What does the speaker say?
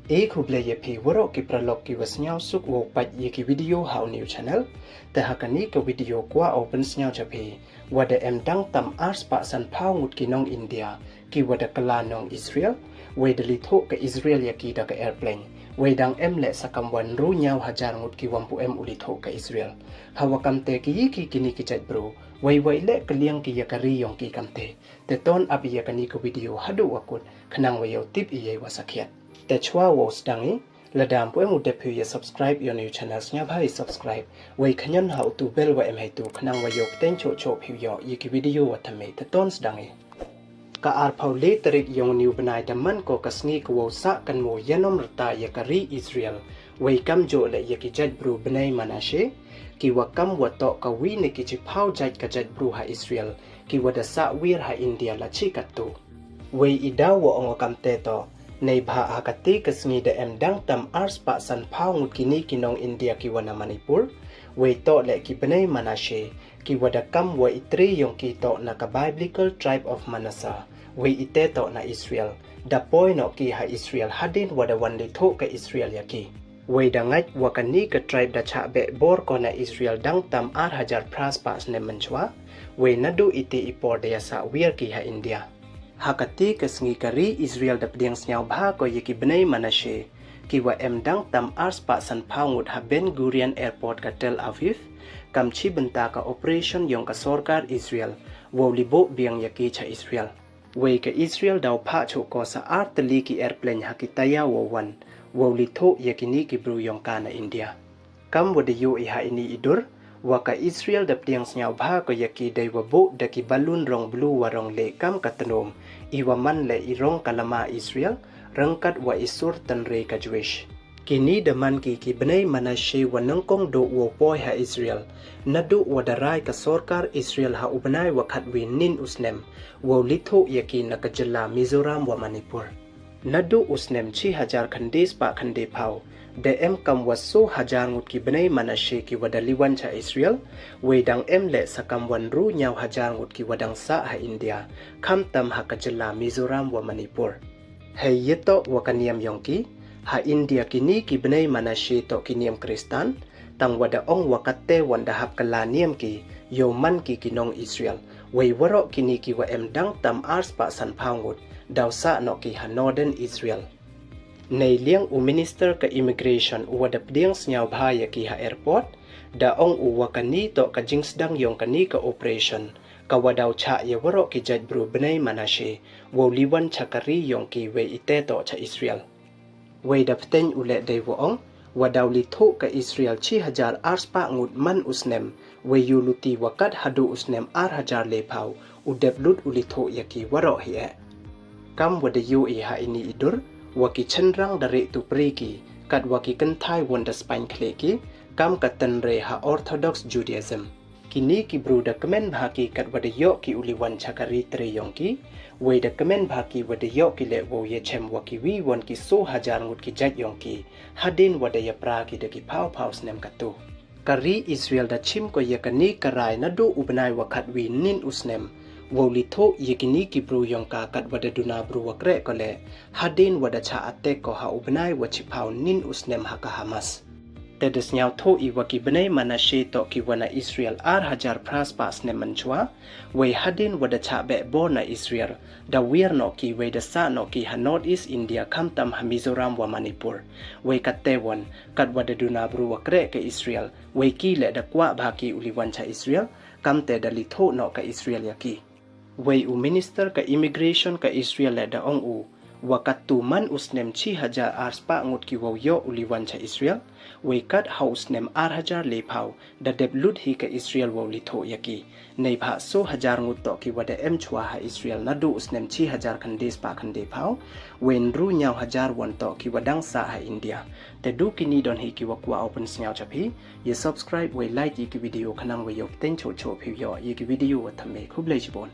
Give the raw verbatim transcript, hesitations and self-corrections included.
E khublei ya phi waroh ki paralok ki wa sniawsuk wow pait ya ki video ha u new channel. Te ha kani ka video kwah o pynsniaw cha phi, wa da em dang tam ar spah san phaw ngut ki nong India ki wa da kylla nong Israel, wei da li thoh ka Israel ya ki da ka airplane. Wei dang em leh sa kam wa ynru ñiaw hajar ngut ki wa ym pu em u li thoh ka Israel. Ha wa kamte ki yi ki kini ki jait bru, wei wei leh kylliang ki ya ka ri yong ki kamte. Te ton ap ya kani ka video haduh wa kut, khnang wa yoh tip i ya i wa sakhiat. Te chwa wow sdang i, lada ym pu em u dep phi ya subscribe ya u new channel, sniawbha i subscribe, wei khñion ha u tu bell wa em hei tu, khnang wa yoh pteng choh choh phi yoh ya ki video wa thymme. Te ton sdang i. Ka ar phaw le tarik yong u new bnai da man ko ka sngi ka wow sah kynmaw yanom rta ya ka ri Israel, wei kamjooh leh ya ki jait bru Bnei Manashe, ki wa kam wa toh ka wi na ki chi phaw jait ka jait bru ha Israel, ki wa da sah wir ha India la chi katto. Wei i daw wa ong o kamte toh, neibhah ha kati ka sngi da em dang tam ar spah san phaw ngut kini ki nong India ki wa na Manipur, wei toh leh ki Bnei Manashe, ki wa da kam wa i tre yong ki toh na ka biblical tribe of Manasseh, wei i te toh na Israel. Da poi noh ki ha Israel hadien wa da wan li thoh ka Israel ya ki. Wei da ngait wa kani ka tribe da chah beh bor ko na Israel dang tam ar hajar phra spah snem mynchwa, wei naduh iti i por da ya sah wir ki ha India. Ha kati ka sngi ka ri Israel da pdiang sniawbha ko ya ki Bnei Manashe, ki wa em dang tam ar spah san phaw ngut ha Ben Gurion Airport ka Tel Aviv, kam chi bynta ka operation yong ka sorkar Israel, wow li buh biang ya ki cha Israel. Wei ka Israel daw phah chuh ko sa ar tylli ki airplane ha ki taya wow wan, wow li thoh ya kini ki bru yong ka na India. Kam wa da yoh i ha ini i dur, wa ka Israel da pdiang sniawbha ko ya ki dei wa buh da ki balloon rong blue wa rong leh kam ka tnum, i wa man leh i rong ka lama Israel, ryngkat wa i sur tynre ka Jewish. Kini da man ki ki Bnei Manashe wa nyngkong duh wow poi ha Israel, naduh wa da rai ka sorkar Israel ha u bnai wa khatwi nin u snem, wow li thoh ya ki na ka jylla Mizoram wa Manipur. Naduh u snem chi hajar khyndai spah khyndai phaw, da em kam wa soo hajar ngut ki Bnei Manashe ki wa da li wan cha Israel, wei dang em leh sa kam wa ynru ñiaw hajar ngut ki wa dang sah ha India, khamtam ha ka jylla Mizoram wa Manipur. Hei yatoh wa ka niam yong ki, ha India kini ki Bnei Manashe toh ki niam Kristan, tang wa da ong wa katte wan da hap kylla niam ki, yow man ki ki nong Israel, wei waroh kini ki wa em dang tam ar spah san phaw ngut, daw sah noh ki ha Northern Israel. Nei liang u minister ka immigration u wa da pdiang sniawbha ya ki ha airport, da ong u wa kani toh ka jingsdang yong kani ka operation, ka wa daw chah ya waroh ki jait bru Bnei Manashe, wow li wan cha ka ri yong ki wei i te toh cha Israel. Wei da pteng u leh dei wa ong, wa daw li thoh ka Israel chi hajar ar spah ngut man u snem, wei yow luti wa kat haduh u snem ar hajar le phaw, u dep lut u li thoh ya ki waroh hi eh. Kam wa da yoh i ha ini i dur, wa ki chynrang da reh tu pri ki, kat wa ki kynthai wan da spaiñ khleh ki, kam ka tynre ha Orthodox Judaism. Kini ki bru da kmen bha ki kat wa da yoh ki u li wan cha ka ri tre yong ki, wei da kmen bha ki wa da yoh ki leh wow ya chem wa ki wi wan ki soo hajar ngut ki jait yong ki, hadien wa da ya pra ki da ki phaw phaw snem katto. Ka ri Israel da chim ko ya kani ka rai naduh u bnai wa khatwi nin u snem, wow li thoh ya kini ki bru yong ka kat wa da duna bru wa kreh ko leh, hadien wa da chah attack ko ha u bnai wa chi phaw nin u snem ha ka Hamas. Te da sniawthuh i wa ki Bnei Manashe toh ki wa na Israel ar hajar phra spah snem mynchwa, wei hadien wa da chah beh bor na Israel, da wir noh ki wei da sah noh ki ha North East India khamtam ha Mizoram wa Manipur. Wei katte wan, kat wa da duna bru wa kreh ka Israel, wei ki leh da kwah bha ki u li wan cha Israel, kamte da li thoh noh ka Israel ya ki. Wei u minister ka immigration ka Israel leh da ong u, wa katto man u snem chi hajar ar spah ngut ki wow yoh u li wan cha Israel, wei kat ha u snem ar hajar le phaw, da dep lut hi ka Israel wow li thoh ya ki. Neibhah soo hajar ngut toh ki wa da em chwa ha Israel naduh u snem chi hajar khyndai spah khyndai phaw, wei ynru ñiaw hajar wan toh ki wa dang sah ha India. Te du kini don hi ki wa kwah o pynsniaw cha phi, ya subscribe wei like ya ki video khnang wa yoh pteng choh choh phi yoh ya ki video wa thymme. Khublei chibun.